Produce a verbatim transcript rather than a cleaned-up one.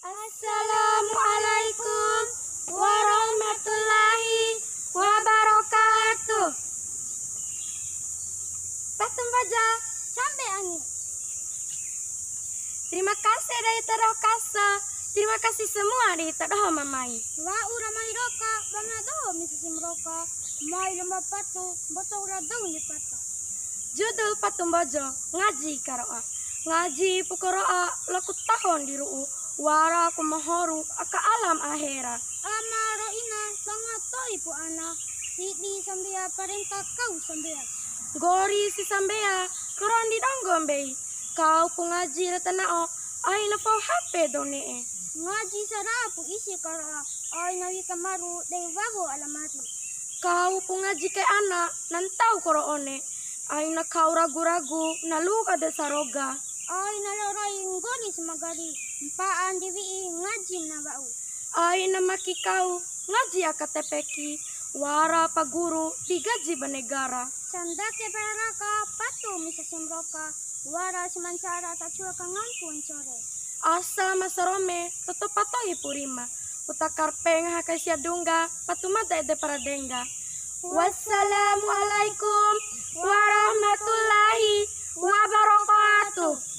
Assalamualaikum warahmatullahi wabarakatuh. Patu Mbojo, sampe angi. Terima kasih dari Tadau Kasa. Terima kasih semua dari Tadau Mamai. Wa'ura mai roka, bama doho misi sim roka. Mai lomba patu, mboto ura daun di pata. Judul Patu Mbojo, ngaji karo'a. Ngaji pu karo'a, loku tahon di ru'u. Wara ku mahoru, aka alam ahera. Ama ro ina, sanga to'i pu ana. Sidi sambea, parenta kau sambea. Nggori si sambea, karo'a ndi donggo mbei. Kau pu ngaji ra tana'o, aina fau H P dou ne'e. Ngaji sara'a pu isi karo'a, aina wi'i kamaru dei wawo alamari. Kau pu ngaji kai ana, na ntau koro one. Aina kau ragu-ragu, na lu'u ade saroga. Aina lorai nggori samagari, mpa'a ndi wi'i ngaji na wa'u. Aina maki kau, ngaji aka tepeki, wara pa guru, di gaji ba negara. Sandake pararaka, patu misa sim roka, wara si mancara ta cua ka ngampu ncore. Asa ma sarome, toto patohi pu rima. Uta karpe ngaha kai sia dungga, patu mada ede para dengga. Wassalamualaikum warahmatullahi wabarakatuh.